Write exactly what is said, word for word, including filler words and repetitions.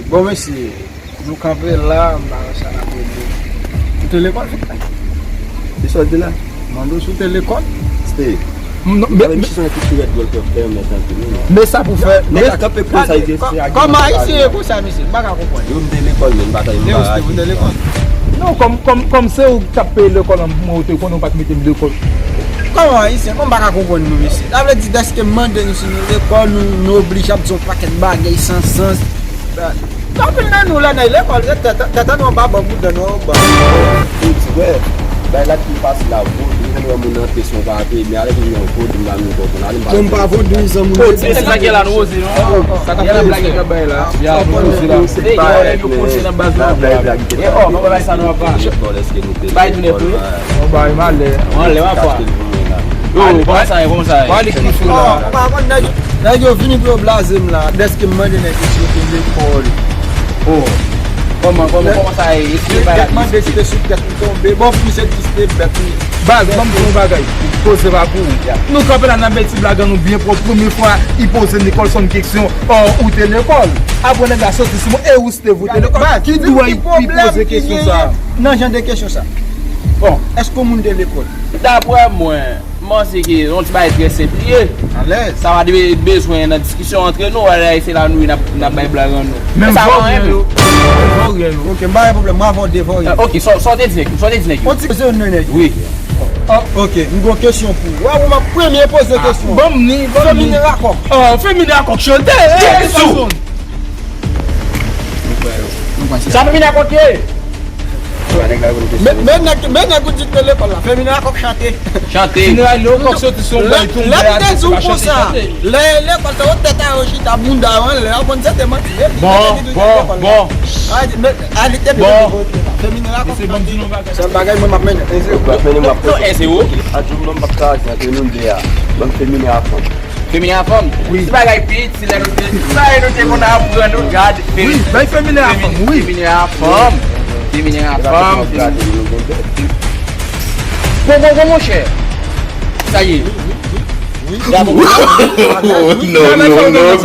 Bon, mesye, nou kanpe la, m pa wè sa n ap regle. Ou te lekòl, frè? Kisa w di la? Mande w si w te lekòl. Stay. Non, men, men, misye se yon ti tirèt gòl fè fè, men tankou nou. Men sa pou fè. Nèg la kanpe konsa, li di se a. Kòman Ayisyen ye konsa, mesye? M pa ka konprann. Yo, m te lekòl, men m pa ta, m pa raje. Ou te lekòl? Non, kòm, kòm, kòm se ou k t ap peye lekòl an, mwen, ou te konnen ou pa t mete m lekòl. Kòman Ayisyen? Kòm m pa ka konprann nou, mesye. Sa vle di, dèske m mande nou si nou lekòl, nou, nou oblije ap di yon pakèt bagay san sans. Anpil nan nou la nan lekòl, tèt, tèt, tèt nou anba ban, bouda nou anba. Ou di, wè, bay la ki fasil la, vodou, ou konn wè moun nan kesyon pa peye, men alè vin yon vodou, m pa menm konprann, alè m pa. Bon, m pa vodouyizan, moun. Vodou, se sa ki la, nou oze, non? Sa ka fè blague nan bay la. Ya, nou oze la. Ey, yo, yo poze nan baz la. Blague, blague. E, oh, mwen bay sa nou ap pale. Bay tounen pou yo. Mwen bay malè. Anlè, w ap pale. Yo, kòman sa ye, kòman sa ye? Pale ki fou la. Oh, pa konn nèg, nèg yo vini pou yo blaze m la. Dèske m mande nèg yo si yo te lekòl. Oh. Kòman, kòman, kòman sa ye? Esplike bagay la. Nèg mande si te sou tèt m tonbe. Bon, pou se di se te bèt li. Baz, ban m di yon bagay. Koze pa pou ou. Nou kanpe la nan bèl ti blagan nou byen pwòp. Premye fwa, li poze Nicholson kesyon. Oh, ou te lekòl. Apre nèg la soti sou mwen. E ou se te vote lekòl? Baz, ki dwa li poze kesyon sa? Nan jan de kesyon sa. Bon. Èske yon moun te lekòl? Daprè mwen, m panse ke yon ti bagay trè senp li ye. Alèz. Sa pa dwe bezwen nan diskisyon antre nou, wala, se la nou ye, n ap, n ap bay blag an nou. Men sa pa anyen, bro. Vòryè yo. Ok, m pa gen pwoblèm, mwen avè w de vòryè. Ok, sa w te di nèg, sa w te di nèg yo. On ti koze yon nèg. Wi. Ah, ok, m gon kesyon pou ou. Wè, ou m ap premye poze kesyon. Ban m ni, ban m ni. Femini Rakòk. Oh, Femini Rakòk chante. Jezi! Sa Femini Rakòk ye? Men, men nèg, men nèg ou di te lekòl la, Femini Rakòk chante. Chante. Jeneral Leokòk soti sou yon bay tonbe a, te di w konsa. Lè lekòl te yo tèt a yo chita, bounda yo anlè, w ap konn se te manti. Bon, bon, bon. A, li te byen vote la. Femini Rakòk chante. Sèl bagay mwen m ap mennen, en zewo. Non, en zewo. Adjou mwen m ap ka di antre nou de a. Ban m Femini a fanm. Femini a fanm? Wi. Ti bagay pi, ti lè nou te, sa e nou te konn aprann nou, gad. Wi, bay Femini a fanm, wi. Femini a fanm. Femini a fanm. Bon, bon, bon, monchè. Sa ye. Non, non, non, non.